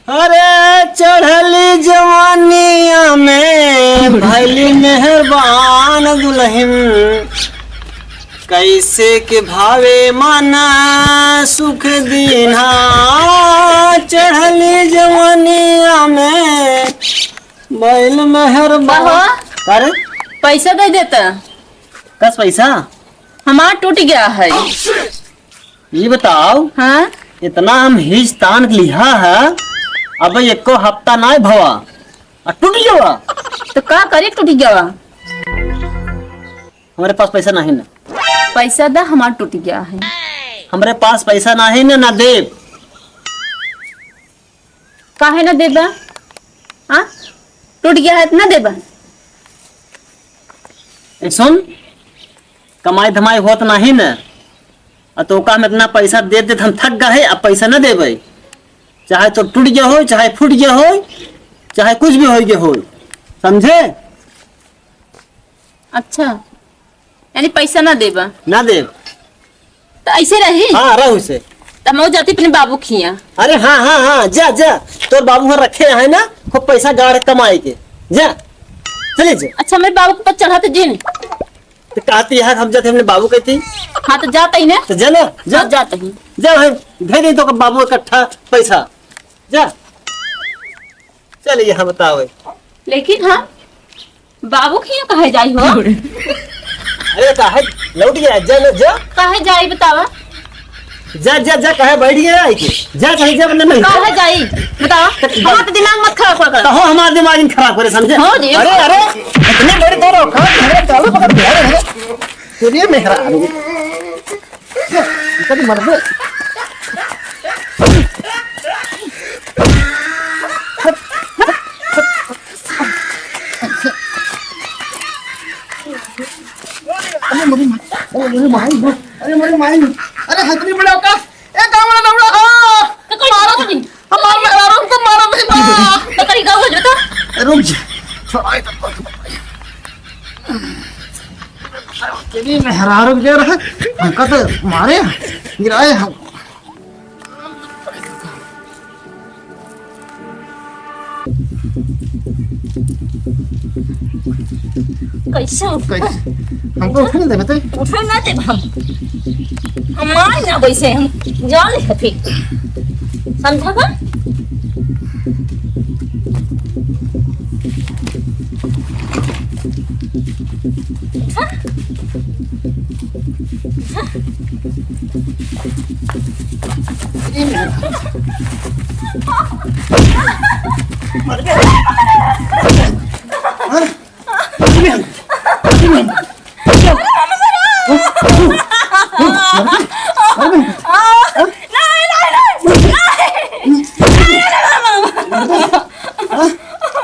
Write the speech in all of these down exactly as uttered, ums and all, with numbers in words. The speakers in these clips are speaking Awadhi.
अरे चढ़ली जवानिया में भइली मेहरबान दुलहिन, कइसे के भावे मन सुख दीन्हा। चढ़ली जवानिया में भइल मेहरबान। कहो। अरे? पैसा दे देता। कस पैसा? हमार टूट गया है। ये बताओ, हाँ? इतना हम हीज तान के लिहा है, अब एको हफ्ता नाय भवा, आ टूट गवा। तो का करी, टूट गवा? हमरे पास पैसा नहीं ना। पैसा दा, हमार टूट गया है। हमरे पास पैसा नहीं ना, ना देब। काहे ना देबा? हाँ, टूट गया है तो ना देबा। ए सुन, कमाई धमाई होत नाही न, आ तोका हम इतना पैसा दे देत हम थक गए, अब पैसा न देबे। चाहे तो टूट गया हो, चाहे फूट गया हो, चाहे कुछ भी हो गया हो, समझे? अच्छा, यानी पैसा ना देबा? ना देब। तो ऐसे रही? हाँ, रहू से। तो मैं जाती अपने बाबू खिया। अरे हाँ, हाँ, हाँ, जा, जा, तोर बाबू वहाँ रखे हैं ना, खूब पैसा गाड़ कमाई के, जा, चली जा। अच्छा, मेरे बाबू के ऊपर चढ़ा तो जिन। तो कहती है, हम जाते अपने बाबू कहती। हाँ, तो जाता ही ना। तो जा ना, जा। हाँ, जाता ही। जा भाई, भेज दे तो बाबू इकट्ठा पैसा, जा। चल, यहाँ बतावे। लेकिन हम बाबू खिया काहे जाई हो? अरे काहे लौट गया? जा ना, जा। काहे जाई बतावा? जा, जा, जा, काहे बैठ गया है कि? जा, कहीं जा, मतलब नहीं। काहे जाई? बतावा। तो हमार तो दिमाग मत खराब कर। कहो हमार दिमाग इन खराब करे, समझे? हाँ जी। अरे, अरे, इतनी बड़ी तोर औकात, झगड़ा चालू कर दे, अरे, अरे। तेरी मेहरा, अरे। कभी मर गए। अरे मोरी माई, अरे मोरी माई, अरे मोरी माई, अरे हथनी बड़ा का, ए गाँव वाला लौड़ा, हाँ, तो कहीं मारो तो नहीं। हमार मेहरारू को मारो नहीं बा। तो कहीं गाँव वाला तो रुक जा, छोड़ा इधर। तेरी मेहरारू के रहे, हमका तो मारे, गिराए हम। कैसे उठबा? कैसे? हमको उठे ना देबे ते? उठे ना देब हम। हम मान ना वैसे हम जान लेते। समझा बा?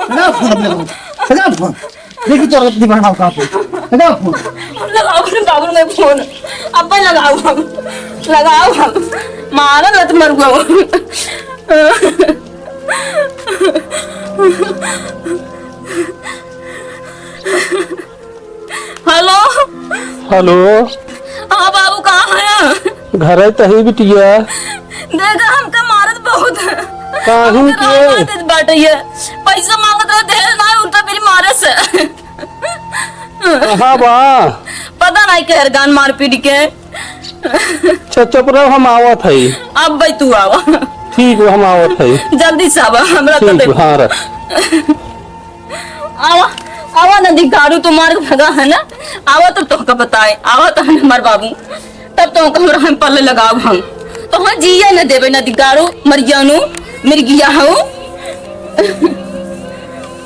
लगा फोन अपने को, लगा फोन। देखी तो औरत दिमाग ना उठा पे। लगा फोन। लगाओ अपने बाबू में फोन। अब लगाओ हम। लगाओ हम। मारा लत मर गो। हेलो। हेलो। हाँ बाबू, कहाँ है? घर है तही बिटिया। देखा, हमका मारत बहुत है। काहे हमका के? रात रात बाटे ये। पैसा मांगत रहे, देर ना उल्टा मेरी मारे से। कहाँ बा? पता नहीं केहर गान मार पीट के। अच्छा, चुप रहो, हम आवत हई। अब भाई तू आवा। ठीक बा, हम आवत हई। जल्दी से आवा, हमरा तो ठीक देख। बा, हाँ, रख। आवा, आवा नदी गाड़ू तो मार के भगा है ना। आवा तो तोहका बताए, आवा तो हमें हमार बाबू, तब तो हमरा हम पल्ले लगाओ हम। तो हाँ जिया न देवे नदी गाड़ू, मर गयानू, मर गया हूँ।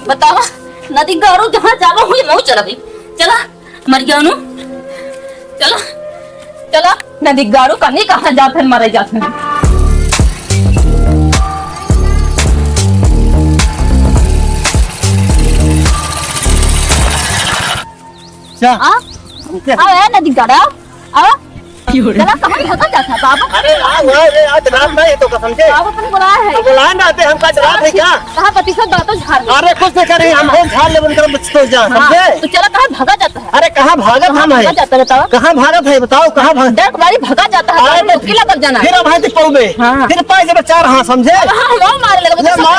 बतावा, नदी गाड़ू जहाँ जावा हुई मऊ चला गई। चला, मर गयानू। चला, चला, नदी गाड़ू कहीं कहाँ जात है, मरे जात है। क्या? आ? आ, ए, नदी गाड़ा। आ? चला, कहाँ भागा जाता है, बाबा? अरे, आ, आ, अरे, आज रात नहीं तो कसम से। बाबा अपन बुलाया है। तो बुलाए ना आते, हम का रात है क्या? कहाँ पति से बातों झाड़ ले। अरे, कुछ नहीं करें, हम हो झाड़ ले, उनका कुछ तो जा, हाँ, समझे? तो चला, कहाँ भागा जाता है? अरे, कहाँ भागत हम है? भागा जाता है, बताओ। कहाँ भागत है, बताओ, कहाँ भाग-, डर बारी भागा जाता है, अरे, बाबा, तो मुश्किल लग जाना। फिर अब है तो पौबे। हाँ। फिर पाए जब चार, हाँ, समझे? हाँ, हम मार लेगा, ले, बता, मार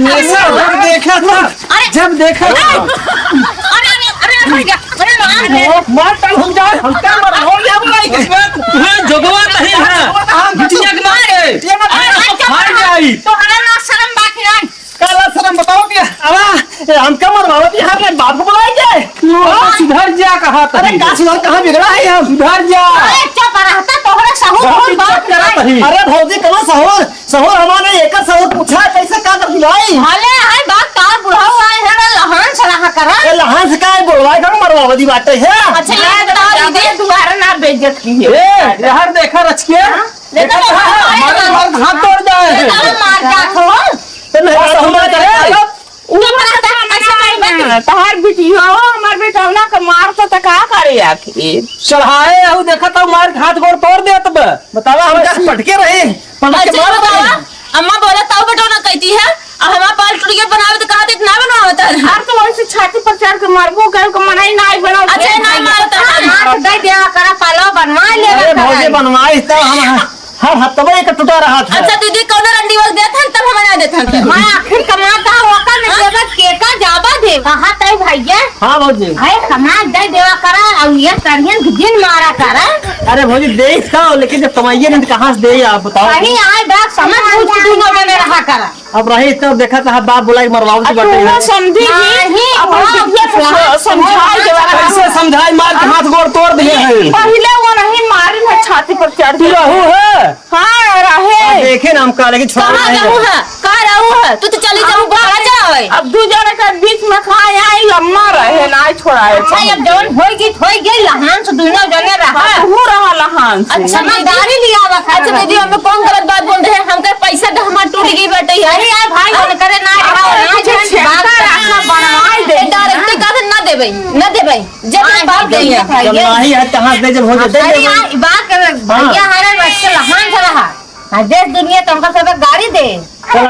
हमेशा जब देखा था, अरे, जब देखा था। अरे, अरे, अरे, भैया, अरे, राम रे। मार तब हम जाए, हम क्या मर, हो गया बोला, ये किस्मत। तुम्हें जोगवा नहीं है। बिटिया के मार के। ये मत अरे, मार। फाड़ जाई। तोहरा ना शर्म बाकी नहीं। काला शर्म बताओ क्या? अबा, ए, हमका मरवावत है, हमरे बाप को बुलाए के? तू हाँ। सुधर जा, कहा अरे, तभी। का सुधर, कहाँ बिगड़ा है हम? सुधर जा। अरे, चुप रहता, तोहरे सहूर बहुत बहुत बात इज्जत करत नहीं। ही। अरे, भौजी, कहाँ सहूर? सहूर हमारे एकर सहूर पूछा, कैसे का कर बुलाई? भले है बात, तार बुढ़ऊ आए हैं, लहान से रहा करा। ए, लहान से का है, बुढ़वा का मरवावत ही बाटे है? अच्छा, ये बताओ, दीदी, तुम्हारा नाम बेइज्जत की है। ए, यार देखा रच के। हाँ? देखा देखा, तो हमारे हमारे घर हाथ तोड़ जाए हैं। देखा मार जात हो। तो नहीं, और सहूर हमारे करे। तब ऊपर से कैसे मारी बन? तहार बिटिया हो, हमार बेटौना के मार तो त का करे आखिर? चढ़ाए हूँ, देखा तो मार के हाथ गोड़ तोड़ देत बा। बतावा, हम का पटके रहे, पटक के अच्छा, मार बतावा, रहे। अम्मा बोला ताऊ बेटौना कहती है, अब हमार पाल टूट गया, बनावे तो कहा तो इतना बनवावत है। अब तो वैसे छाती पर चढ़ के मारबो, कल को मनाई ना आई बनाओ। अच्छा, ना मारो तो हम मार दे दिया करा, पालो बनवा ले अरे करा। भौजी, बनवाई तो हम हर हफ्तवा एक टूटा रहा था। अच्छा दीदी, कौनो रंडी वक्त देत हन, तब हम ना देत हन। हाँ, आखिर कमाता ओकर न हाँ? देबत के का जाबा दे। कहा तई भैया? हाँ भौजी। अरे कमा दे देवा करा, और ये तरियन के दिन मारा करा। अरे भौजी, दे तो, लेकिन जब कमाइए नहीं तो कहाँ से दे आप बताओ? कहीं आए बात समझ बूझ के दूनो जने रहा करा। अब रही तब देखा था बाप बोला कि मरवाओ तो अब बटे तू है। समझी नहीं, नहीं, अब हम हाँ, कितना हाँ, समझाए हाँ, देवा करा। कैसे समझाई, मार के हाँ। हाथ गोड़ तोड़ दिए हैं। पहिले वो नहीं मारी है छाती पर चढ़ तू के। रहू है? हाँ, रहे। आ, देखे ना हम का, लेकिन छोड़ कहाँ रहे रहू हैं। है? कहाँ रहू है? तू तो चली जाऊ, बाहर जावे। अब दू जने के बीच में खाए आई, लम्मा रहे, ना छोड़ाए। अच्छा, अब जौन होई गई, होई गई, लहान से दुनो जने रहा। हाँ, तू रहा लहान से। अच्छा, समझदारी लिया आवा खा अच्छा, रहा। दीदी, हमें कौन गलत बात बोल रहे हैं? हमके पैसा तो हमार टूट गई बाटे यार। अरे यार, भाई, उनकरे ना रहा, हाँ, ना कुछ जान, छेड़ता बात रहा, करना। बनवाई दे। ए, direct कहा ना देबै, ना देबै। जब हाँ, बात जब नहीं है। जब नहीं है, तहाँ से जब हो जाते अरे हैं। यार, बात कर, हाँ। भैया, हमारे बच्चे हाँ, देश दुनिया तो हमका सब गाड़ी दे। चल,